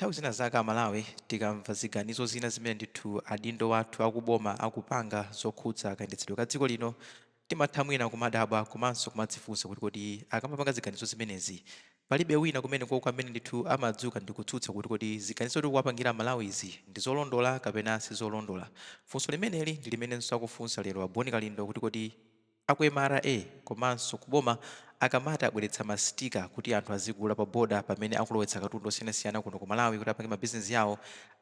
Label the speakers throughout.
Speaker 1: Nthawi zina zake Amalawi tikamva ziganizo zina zimene ndithu adindo athu akuboma akupanga zokhudza kayendetsedwe ka dziko lino, timatha mwina kumadabwa komanso kumadzifunsa kuti kodi akamapanga ziganizo zimenezi, palibe wina kumenekoko amene ndithu amadzuka ndikutsutsa kuti kodi ziganizo tikuwapangira Amalawizi ndi zolondola kapena sizolondola? Funso limeneli ndi limenenso akufunsa lero a Bon Kalindo kuti kodi aku mra komanso ku boma akamati abweretsa ma sticker kuti anthu azigula pa border pamene akulowetsa katundu osiyanasiyana kuno ku Malawi kuti apange ma business yawo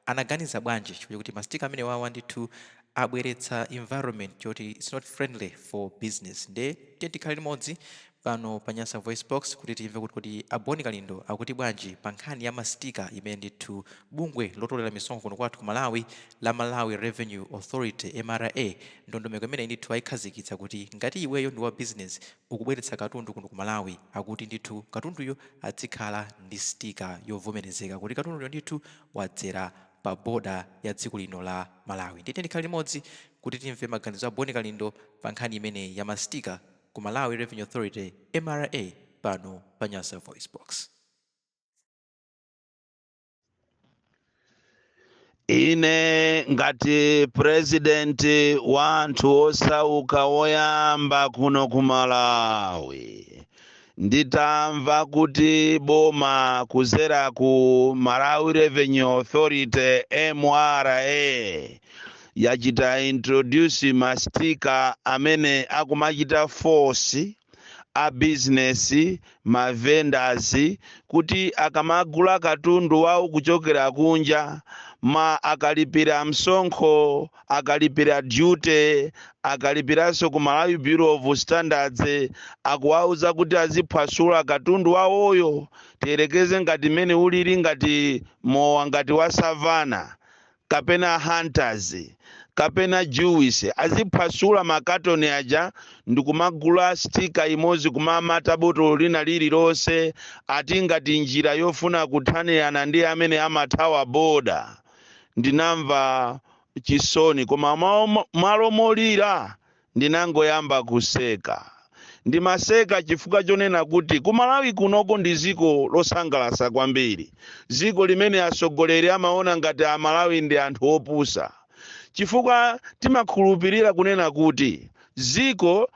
Speaker 1: anaganiza bwanji chifukwa chokuti ma sticker amenewawa ndithu abweretsa environment yoti it's not friendly for business. Nde tiyeni tikhale limodzi pano pa Nyasa VoiceBox kuti timve kuti kodi a Bon Kalindo akuti bwanji pa nkhani ya ma sticker imene ndithu bungwe lotolera misonkho kuno kwathu ku Malawi la Malawi Revenue Authority, mra, ndondomeko imeneyi ndithu ayikhazikitsa kuti ngati iweyo ndi wa business ukubweretsa katundu kuno ku Malawi, akuti ndithu katunduyo adzikhala ndi sticker yovomerezeka kuti katunduyo ndithu wadzera pa border ya dziko lino la Malawi. Ndiye tikhale limodzi kuti timve maganizo a Bon Kalindo pa nkhani imeneyi ya ma sticker ku Malawi Revenue Authority, mra, pano pa Nyasa VoiceBox.
Speaker 2: Ine ngati president wa anthu osauka woyamba kuno ku Malawi, nditamva kuti boma kuzera ku Malawi Revenue Authority, MRA, yachita introduce ma sticker amene akumachita force a business, ma vendors, kuti akamagula katundu wawo kuchokera kunja, ma akalipira msonkho, akalipira duty, akalipiranso ku Malawi Bureau of Standards, akuwauza kuti aziphwasula katundu wawoyo. Tiyerekeze ngati mmene ulili ngati mowa ngati wa Savannah kapena Hunters kapena Juice, aziphwasula makatoni aja ndikumagula sticker imodzi kumamata botolo lina lililonse, ati ngati njira yofuna kuthanirana ndi amene amathawa boda. Ndinamva chisoni, koma malo molira ndinangoyamba kuseka. Ndimaseka chifukwa chonena kuti ku Malawi kunoko ndi ziko losangalatsa kwambiri, ziko limene atsogoleri amaona ngati Amalawi ndi anthu opusa, chifukwa timakhulupirira kunena kuti ziko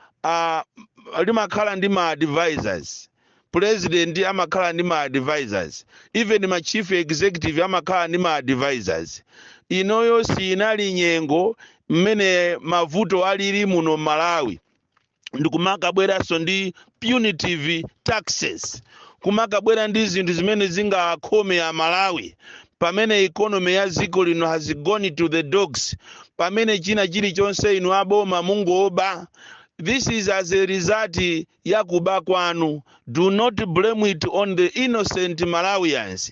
Speaker 2: limakhala ndi ma advisors, president amakhala ndi ma advisors, even ma chief executive amakhala ndi ma advisors. Inoyo sinali nyengo mmene mavuto alili muno Malawi ndikumakabweranso ndi punitive taxes, kumakabwera ndi zinthu zimene zingakhome a Malawi, pamene economy ya dziko lino has gone to the dogs, pamene china chilichonse inu aboma mungoba. This is as a result ya kuba kwanu. Do not blame it on the innocent Malawians.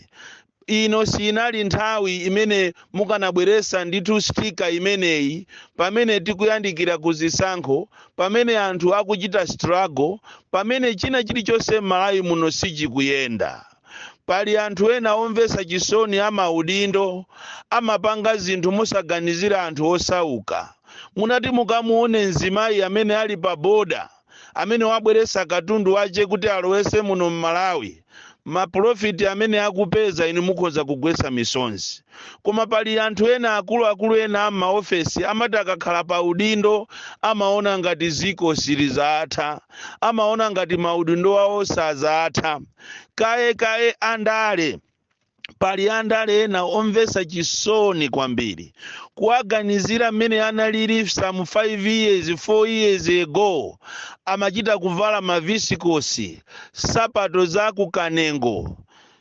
Speaker 2: Ino sinali nthawi imene mukanabweresa ndithu sticker imeneyi, pamene tikuyandikira ku zisankho, pamene anthu akuchita struggle, pamene china chilichonse m'Malawi muno sichikuyenda. Pali anthu ena omvetsa chisoni amaudindo amapanga zinthu mosaganizira anthu osauka. Munati mukamuone mzimayi amene ali pa boda, amene wabweresa katundu wache kuti alowese muno m'Malawi, ma profit amene akupeza, inu mukhoza kugwetsa misonzi. Koma pali anthu ena, akuluakulu ena amaofesi, amati akakhala pa udindo amaona ngati ziko silizatha, amaona ngati maudindo awo sazatha. Kaye kaye andale, pali andale ena omvetsa chisoni kwambiri kuwaganizira mmene analili some 5 years, 4 years ago. Amachita kuvala mavisikosi, sapato za kukanengo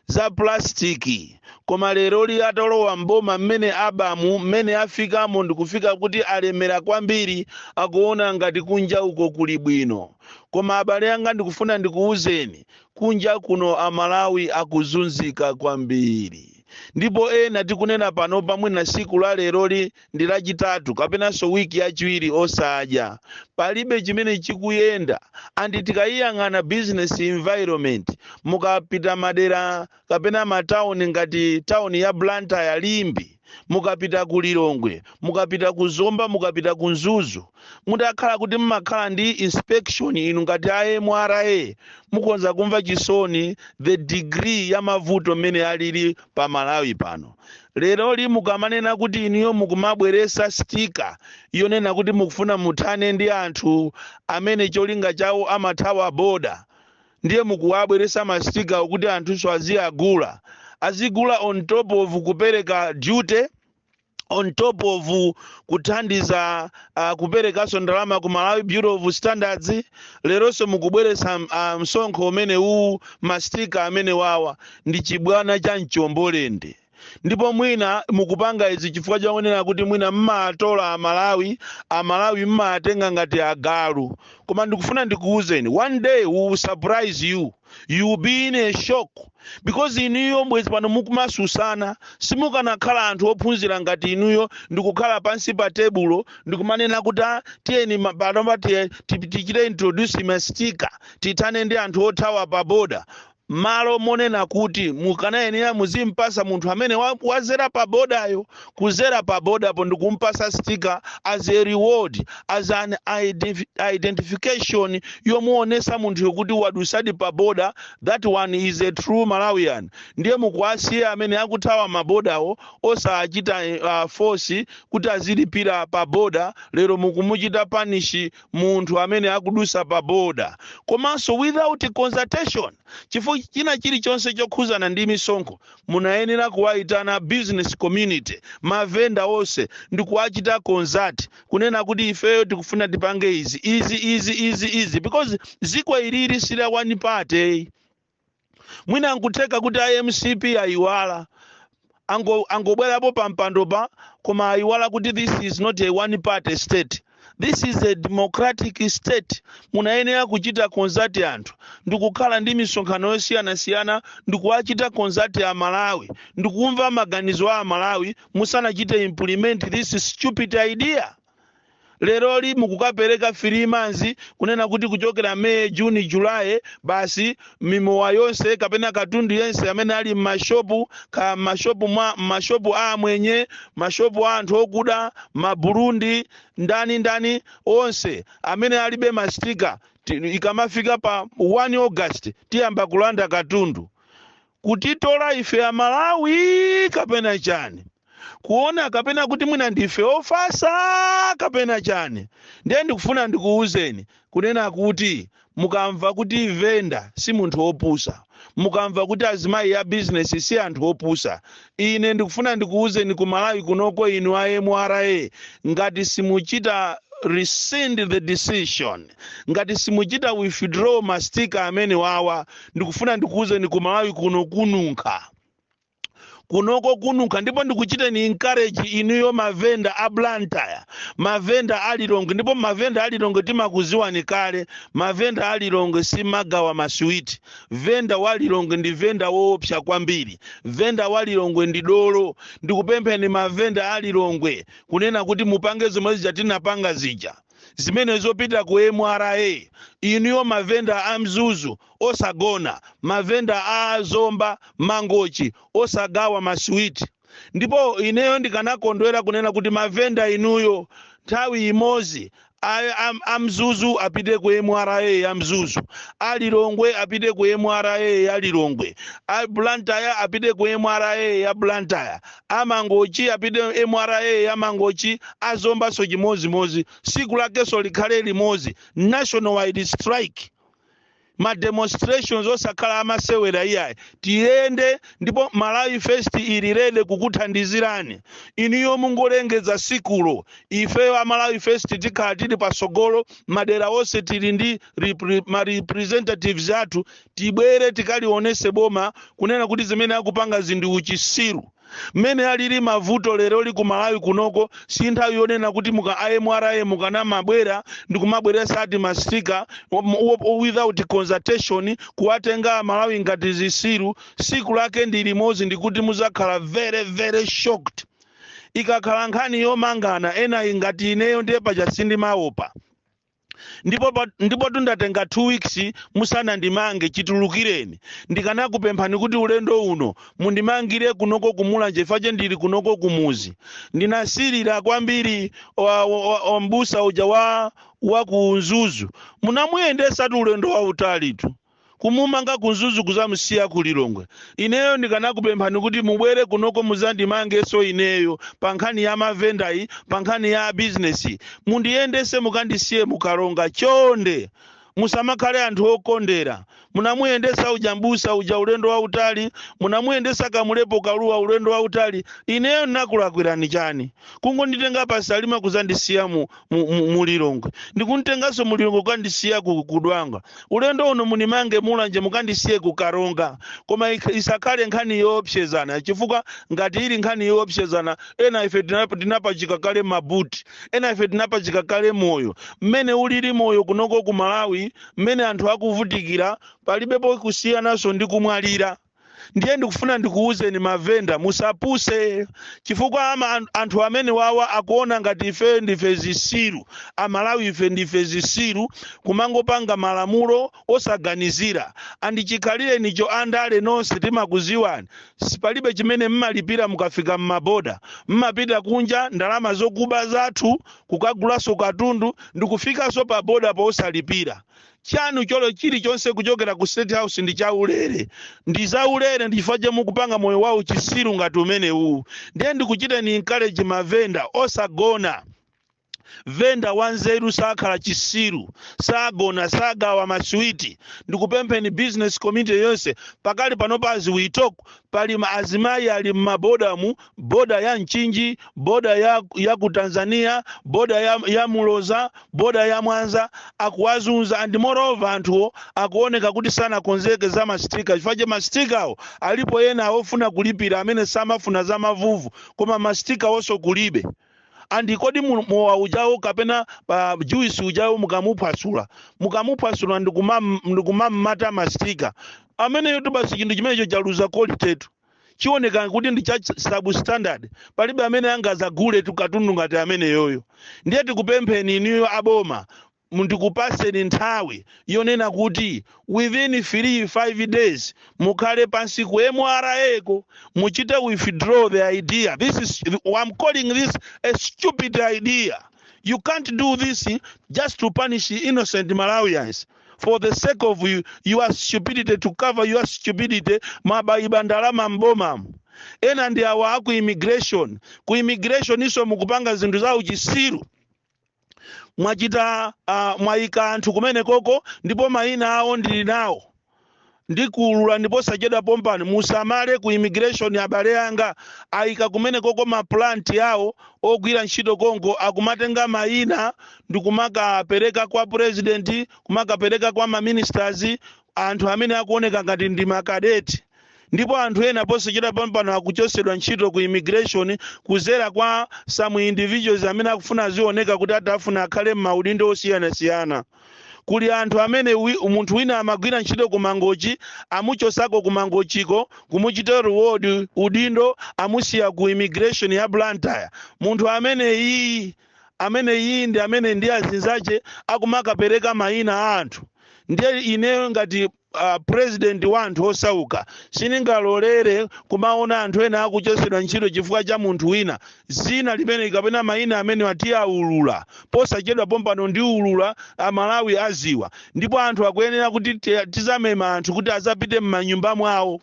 Speaker 2: za plastiki, koma leroli atalowa mboma, mmene abamu, mmene afikamo ndikufika kuti alemera kwambiri, akuona ngati kunja uko kuli bwino. Koma abale anga, ndikufuna ndikuwuzeni, kunja kuno Amalawi akuzunzika kwambiri. Ndipo ena tikunena pano, pamwina siku la leroli ndi Lachitatu kapenanso wiki yachiwiri osadya. Palibe chimene chikuyenda. And tikayiyang'ana business environment, mukapita madera kapena matawuni ngati tawuni ya Blantyre, Limbe, Mukapita ku Lilongwe, mukapita ku Zomba, mukapita ku Mzuzu, mutakhala kuti mmakhala ndi inspection inu ngati a MRA, mukonza kumva chisoni the degree ya mavuto mmene alili pa Malawi pano. Leroli mukamanena kuti inuyo mukumabweresa sticker yonena kuti mukufuna muthane ndi anthu amene cholinga chawo amathawa boda, ndiye mukuwabweresa ma sticker okuti anthunso aziyagula, azigula on top of kupereka duty, on top of kuthandiza kuperekanso ndalama ku Malawi Bureau of Standards. Leronso mukubweretsa msonkho umene uwu, ma sticker amene wawa ndi chibwana cha mchombolende. Ndipo mwina mukupanga izi chifukwa chakunena kuti mwina mmatola Amalawi, Amalawi mmatenga ngati agalu. Koma ndikufuna ndikuwuzeni, one day we will surprise you. You will be in a shock, because inuyo bwezi pano mukumasusana. Simukanakhala anthu ophunzira ngati inuyo ndikukhala pansi pa tebulo ndikumanena kuti, "Ah, tiyeni panopa tichite introduce ma sticker, tithane ndi anthu othawa pa boda," malo monena kuti mukanayenera muzimpasa munthu amene wazera pa bodayo, kuzera pa bodapo ndikumpasa sticker as a reward, as an identification yomuonesa munthu kuti wadusadi pa boda, that one is a true Malawian. Ndiye mukuwasiya amene akuthawa mabodawo osachita force kuti azilipira pa boda. Lero mukumuchita punish munthu amene akudusa pa boda, komanso without consultation, chifukwa china chilichonse chokhuzana ndi misonkho munayenera kuwayitana business community, mavenda onse, ndi kuwachita consult kunena kuti ifeyo tikufuna tipange izi, izi, izi, izi, izi, because ziko ilili sila one party. Mwina nkutheka kuti iMCP ayiwala, angobwerapo pa mpando pa, koma ayiwala kuti this is not a one party state, this is a democratic state. Munayenera kuchita consult anthu ndikukhala ndi misonkhano yosiyanasiyana, ndikuwachita consult a Malawi, ndikumva maganizo a Malawi musanachite implement this stupid idea. Leroli mukukapereka 3 months kunena kuti kuchokera May, June, July, basi, mimowa yonse kapena katundu yense amene ali mmashopu, ka mashopu mwa mashopu a amwenye, mashopu a anthu okuda, Maburundi, ndani ndani, onse amene alibe ma sticker, ikamafika pa 1 August tiyamba kulanda katundu. Kutitola ife Amalawi kapena chani? Kuona kapena kuti mwina ndife ofasa kapena chani? Ndiye ndikufuna ndikuwuzeni kunena kuti mukamva kuti venda si munthu wopusa, mukamva kuti azimayi ya bizinesi si anthu opusa, ine ndikufuna ndikuwuzeni, ku Malawi kunoko, inu a MRA, ngati simuchita rescind the decision, ngati simuchita withdraw ma sticker amene wawa, ndikufuna ndikuwuzeni, ku Malawi kuno kununkha, kunoko kununkha. Ndipo ndikuchiteni encourage inuyo mavenda a Blantyre, mavenda a Lilongwe. Ndipo mavenda a Lilongwe timakuziwani kale. Mavenda a Lilongwe simagawa masuwiti. Venda wa Lilongwe ndi venda woopsa kwambiri. Venda wa Lilongwe ndi dolo. Ndikupempheni mavenda a Lilongwe kunena kuti mupange zomwe zija tinapanga zija, zimene zopita ku MRA. Inuyo mavenda a Mzuzu osagona, mavenda a Zomba, Mangochi osagawa masuwiti. Ndipo ineyo ndikanakondwera kunena kuti mavenda inuyo nthawi imodzi, a Mzuzu apite ku MRA ya Mzuzu, a Lilongwe apite ku MRA ya Lilongwe, a Blantyre apite ku MRA ya Blantyre, a Mangochi apite MRA ya Mangochi, azombaso chimozimozi. Siku lakenso likhale limodzi, nationwide strike, ma demonstrations osakhala amasewera iyayi. Tiyende, ndipo Malawi First ili ready kukuthandizirani inuyo. Mungolengeza sikulo, ifeyo a Malawi First tikhala tili pasogolo. Madera onse tili ndi ma representatives athu. Tibwere tikalionese boma kunena kuti zimene akupanga zindi uchisiru. Mmene alili mavuto lero li ku Malawi kunoko, si nthawi yonena kuti muka iMRA mukanamabwera ndikumabweresa ati ma sticker without consultation, kuwatenga Malawi ngati zisiru. Siku lake ndi limodzi, ndikuti muzakhala very very shocked. Ikakhala nkhani yomangana ena ngati ineyo, ndiye paja sindimaopa. Ndipo tundatenga 2 weeks musanandimange chitulukireni. Ndikanakupemphani kuti ulendo uno mundimangire kunoko kuMulanje, fache ndili kunoko kumuzi. Ndinasirira kwambiri wa mbusa uja wa ku Mzuzu, munamuyendesatu ulendo wautalitu kumumanga ku Mzuzu kuzamusiya ku Lilongwe. Ineyo ndikanakupemphani kuti mubwere kunoko muzandimangeso ineyo pa nkhani ya mavendayi, pa nkhani ya bizinesi, mundiyendese mukandisiye muKaronga. Chonde musamakhale anthu okondera. Munamuyendesa uja mbusa uja ulendo wautali, munamuyendesa Kamulepo Kaluwa ulendo wautali. Ineyo ndinakulakwirani chani? Kungonditenga paSalima kuzandisiya mu Lilongwe, ndikuntenganso mu Lilongwe kukandisiya ku Dwangwa. Ulendo uno munimange Mulanje, mukandisiye ku Karonga. Koma isakhale nkhani yoopsezana, chifukwa ngati ili nkhani yoopsezana, ena ife tinapachika kale mabuti, ena ife tinapachika kale moyo. Mmene ulili moyo kunoko ku Malawi, mmene anthu akuvutikira, palibepo kusiyananso ndi kumwalira. Ndiye ndikufuna ndikuwuzeni mavenda, musapuse, chifukwa anthu amene wawa akuona ngati ife ndife zisiru. Amalawi ife ndife zisiru, kumangopanga malamulo osaganizira. Andichikhalirenicho andale nonse timakuziwani, sipalibe chimene mmalipira mukafika mmaboda. Mmapita kunja ndalama zokuba zathu kukagulaso katundu, ndikufikanso pa boda posalipira. Chanu cholo chilichonse kuchokera ku State House ndi chaulere, ndi zaulere. Ndi chifukwa chomukupanga moyo wawo chisiru ngati umenewu. Ndiye ndikuchiteni encourage mavenda, osagona. Venda wanzeru sakhala chisiru, sagona, sagawa maswiti. Ndikupempheni business community yonse, pakali panopa as we talk, pali azimayi ali mmabodamu, boda ya Mchinji, boda ya ku Tanzania, boda ya Muloza, boda ya Mwanza, akuwazunza. And moreover, anthuwo akuoneka kuti sanakonzeke za ma sticker, chifukwa che ma sticker alipo ena ofuna kulipira amene samafuna za mavuvu, koma ma sticker wonso kulibe. And kodi mowa ujawo kapena juice ujawo mukamuphwasula ndikumammata ma sticker ameneyo tu, basi chinthu chimenecho chaluza quality tu, chioneka kuti ndi cha substandard. Palibe amene angazagule tu katundu ngati ameneyoyo. Ndiye tikupempheni inuyo aboma, ndikupaseni nthawi yonena kuti within 3 5 days mukhale pansi ku MRA ko, muchite withdraw the idea. This is, I'm calling this a stupid idea. You can't do this just to punish innocent Malawians for the sake of you, your stupidity, to cover your stupidity. Mabaiba ndalama mbomamu. Ena ndi awa aku immigration. Ku immigration iso mukupanga zinthu za uchisiru. Mwachita mwayika anthu kumene koko, ndipo mayina awo ndili nawo, ndikuulula ndipo sachedwa pompano. Musamale ku immigration, abale anga. Ayika kumene koko ma plant yawo ogwira ntchito konko, akumatenga mayina ndikumakapereka kwa president, kumakapereka kwa ma ministers, anthu amene akuoneka ngati ndi makadeti. Ndipo anthu ena posachedwa pompano akuchosedwa ntchito ku immigration kuzera kwa some individuals amene akufuna azioneka kuti atafuna akhale m'maudindo osiyanasiyana. Kuli anthu amene munthu wina amagwira ntchito ku Mangochi, amuchosako ku Mangochiko, kumuchita reward udindo, amusiya ku immigration ya Blantyre. Munthu amene iyi ndi amene ndi azinzache akumakapereka mayina a anthu. Ndiye ineyo ngati president wa anthu osauka sindingalolere kumaona anthu ena akuchosedwa ntchito chifukwa cha munthu wina. Zina limene kapena mayina amene atiyaulula posachedwa pompano, ndiulula, Amalawi aziwa. Ndipo anthu akuyenera kuti tizamema anthu kuti azapite m'manyumba mwawo,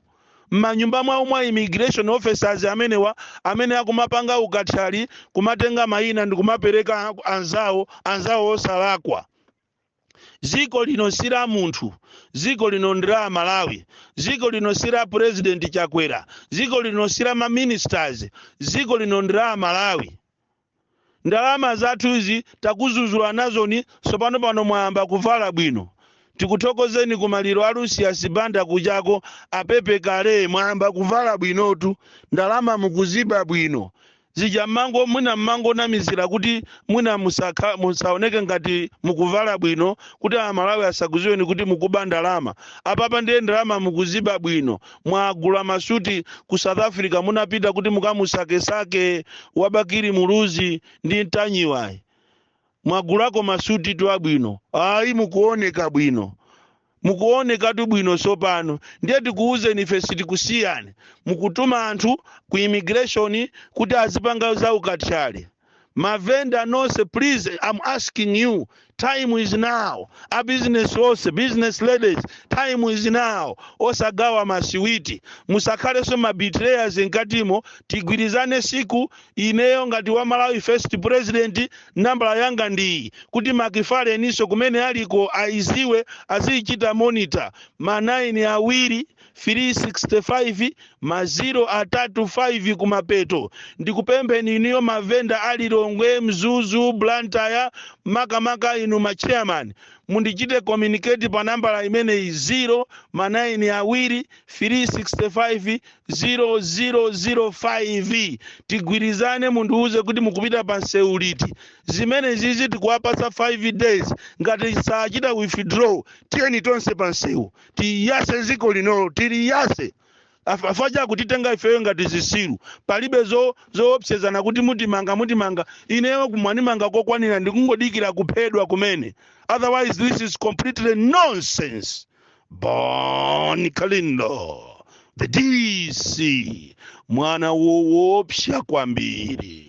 Speaker 2: m'manyumba mwawo mwa immigration officers amenewa amene akumapanga ukathyali, kumatenga mayina ndi kumapereka anzawo, anzawo osalakwa. Ziko lino si la munthu, ziko lino ndi la Malawi. Ziko lino si la President Chakwera, ziko lino si la ma ministers, ziko lino ndi la Malawi. Ndalama zathu izi takuzuzula nazoni. Tsopano pano mwayamba kuvala bwino, tikuthokozeni. Kumaliro a Lucius Banda kuchako apepe kale, mwayamba kuvala bwinotu, ndalama mukuziba bwino. Zija mmango mwina mmangonamizira kuti mwina musaoneke ngati mukuvala bwino, kuti Amalawi asakuziweni kuti mukuba ndalama. Apapa ndiye ndalama mukuziba bwino. Mwagula masuti ku South Africa, munapita kuti mukamusakesake wa Bakili Muluzi ndi Mtanyiwayi. Mwagulako masuti tu abwino. Ayi, mukuoneka bwino, mukuonekatu bwino. Sopano ndiye tikuwuzeni, ife sitikusiyani. Mukutuma anthu ku immigration kuti azipanga za ukathyali. Mavenda nonse, please, I'm asking you, time is now. A business onse, business ladies, time is now. Osagawa masiwiti, musakhalenso ma betrayers mkatimo. Tigwirizane siku. Ineyo ngati wa Malawi First President, nambala yanga ndiyi, kuti makifaleniso kumene aliko aiziwe, aziyichita monitor: ma 9 awiri 365 ma 0 atatu 5 kumapeto. Ndikupempheni iniyo mavenda alilongwe, Mzuzu, Blantyre, makamaka inu ma chairman, mundichite communicate pa nambala imeneyi: 0 ma 9 awiri 365 0005. Tigwirizane, mundiuze kuti mukupita pa msewu liti. Zimene zizi tikuwapatsa 5 days. Ngati sachita withdraw, tiyeni tonse pa msewu, tiyase ziko linolo, tiliyase. Afaja kutitenga ifeyo ngati zisilu. Palibe zoopsezana kuti mutimanga, mutimanga. Ineyo kumwanimanga kokwanira, ndikungodikira kuphedwa kumene. Otherwise this is completely nonsense. Bon Kalindo, the DC, mwana woopsa kwambiri.